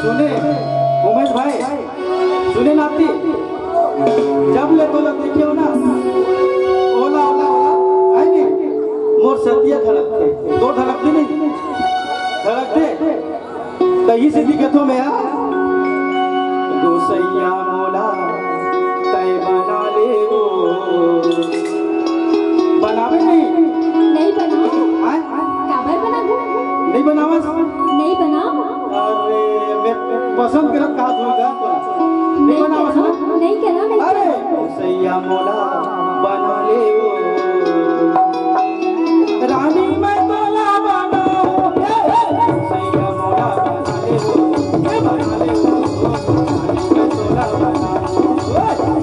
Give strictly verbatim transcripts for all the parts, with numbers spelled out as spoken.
सुने, उमेश भाई, सुने नाती, जब ले तोला देखे हो ना, ओला, ओला, ओला, आए नी, मोर सतिया धड़कथे, तोर धड़कथे नहीं, धड़कथे, तही से दिखत हो मैं, हाँ। गोसैया मोला, तय बना ले वो। बनावे नहीं? नहीं बनाओ। आय? काबर बनाबो? नहीं बनावस? नहीं बनाओ। अरे, मैं पसंद करत कहा दूंगा। नहीं नहीं बनावस ना? बनाओ। नहीं करा, नहीं अरे, करा। सैया मोला बना ले वो। रानी मैं तोला बनाओ। सैया मोला बना ले वो। बना ले वो। रानी मैं तोला बनाओ।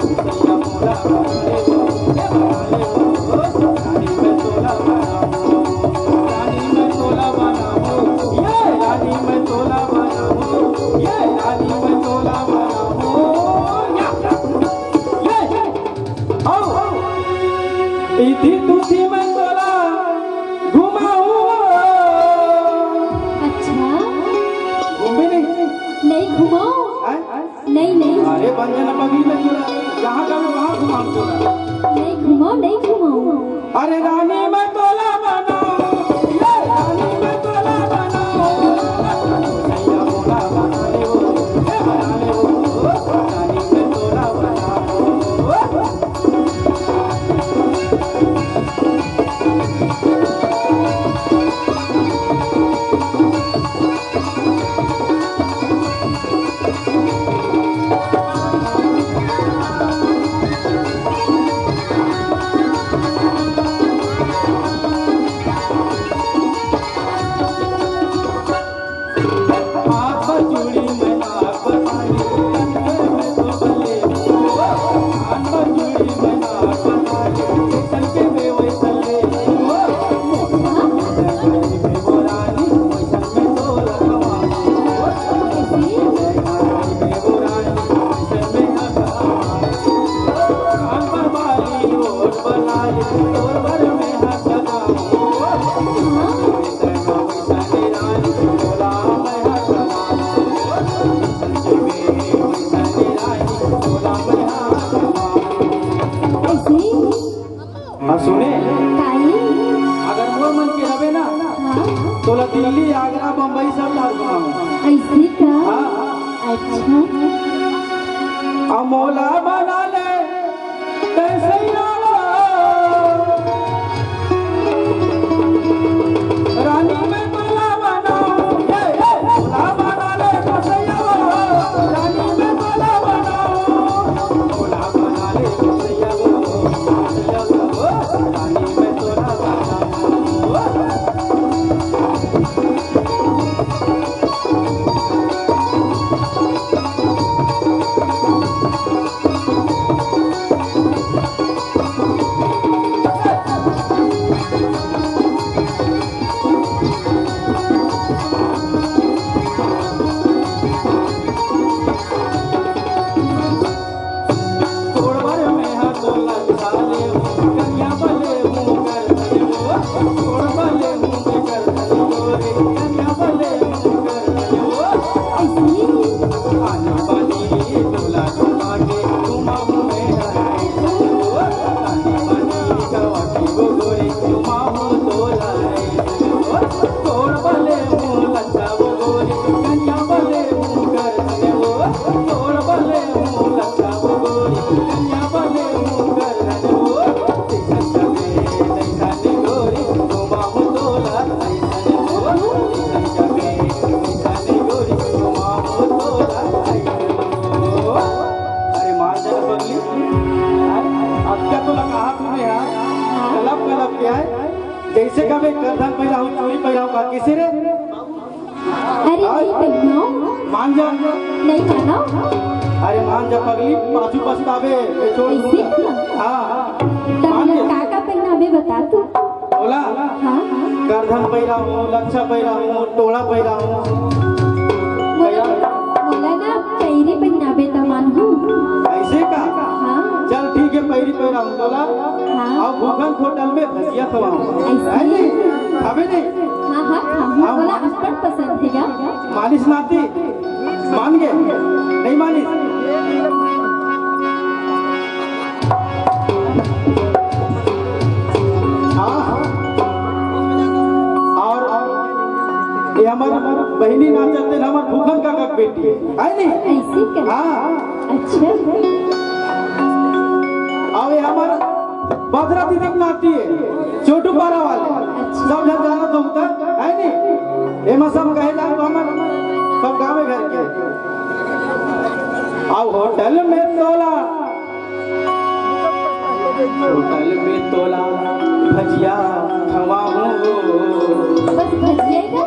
इति तुति मैं तोला घुमाऊं। अच्छा। घूमी नहीं? नहीं घुमाओ। हैं? नहीं, नहीं। अरे बंदे ना पगली मैं तोला, जहाँ जाऊँ वहाँ घुमाऊं तोला। नहीं घुमाओ, नहीं घुमाओ। अरे रानी मैं तोला बनाऊं, ये रानी मैं तोला बनाऊं। सैया मोला बना ले वो, ए बना ले वो, रानी मैं तोला बनाऊं। हाँ, सुने। काई? अगर मोर मन के हवे ना, हाँ। तोला दिल्ली, आगरा, बम्बई सब ला घुमाऊं। ऐसे का? हाँ। अच्छा। अमोला बना ले, कैसे रानी मैं तोला बनाऊं, ए, ए, तोला बना ले, कसैया वो, रानी मैं तोला बनाऊं, तोला बना ले, कसैया वो, कसैया वो, रानी मैं तोला बनाऊं। अरे मार दे रे पगली। अब क्या तो लगा हाथ में यार? कलप कलप के आए। जैसे कभी करधन पहिराहूं, चूड़ी पहिराहूं, का किसे रे? अरे नहीं पहिराओ। मान जा। नहीं मानो। अरे मान जा पगली, पाछू पछतावे, ये छोड़ दूंगा। हाँ, हाँ। तब मान ले। का का पहिरावे बता तू। बोला? हाँ, हाँ। करधन पहिराहूं, लच्छा पहिराहूं, टोला पहिराहूं। मोला, मोला ना पैरी पहिरावे त मानहूं। ऐसे का? हाँ। चल ठीक है, पैरी पहिराहूं, बोला? हाँ। अउ भूखन होटल में भजिया खवाहूं। ऐसे? है नहीं? खाबे नहीं? हाँ, हाँ, खाहूं। हाँ, बोला, मालिश। अब्बड़ पसंद हे गा। मालिश नाती? मान गे? नहीं मानिस? हाँ। अउ ये हमर बहिनी नाचत हे, हमर भूखन काका के बेटी हे, है नहीं? ऐसे का? हाँ। अच्छा। अउ ये हमर बदरा दीदी के नाती हे, छोटू पारा वाले। अच्छा। सब झन जानत हो त, है नहीं? एमा सब कहे जाए तो हमर सब गाँव घर के। अउ होटल में तोला, होटल में तोला भजिया खवाहूं। बस भजिया ही ना?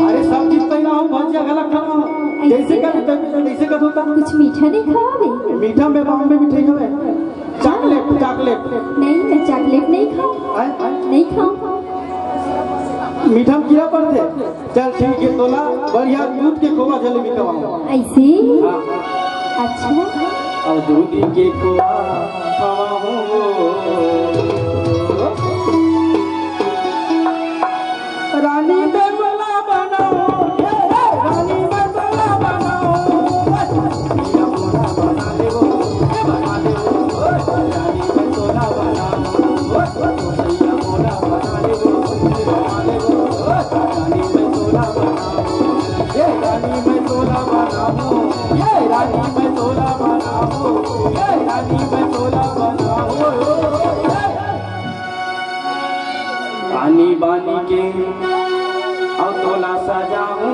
अरे सब चीज पहिराहूं, भजिया घला खवाहूं। ऐसे जैसे का? कभी तैसे का होता। कुछ मीठा नहीं खवावे? मीठा में बॉम्बे मिठाई हवे। Chocolate, chocolate. नहीं, मैं चॉकलेट नहीं खाऊं। हैं? हैं? नहीं खाऊं। मीठा में कीड़ा पड़थे। चल ठीक हे, तोला बढ़िया दूध के खोवा जलेबी खवाहूं। ऐसे? हाँ। अच्छा। अउ दूध के खोवा खवाहूं। बानी के अउ तोला सजाहूँ।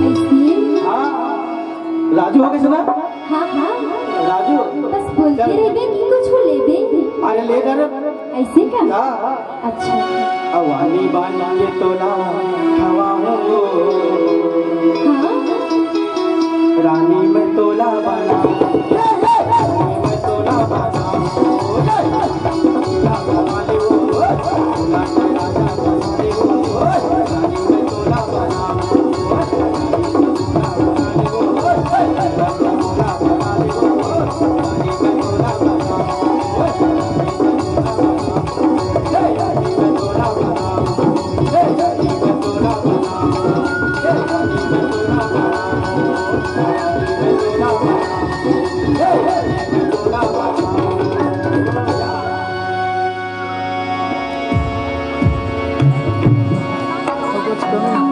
ऐसे? हाँ, राजू हो गए सुना? हाँ हाँ। राजू, बस बोलते रहबे कि कुछ लेबे? अरे ले जा रे। ऐसे का? हाँ, अच्छा। अउ आनी बानी के तोला खवाहूँ। हाँ। रानी मैं तोला बना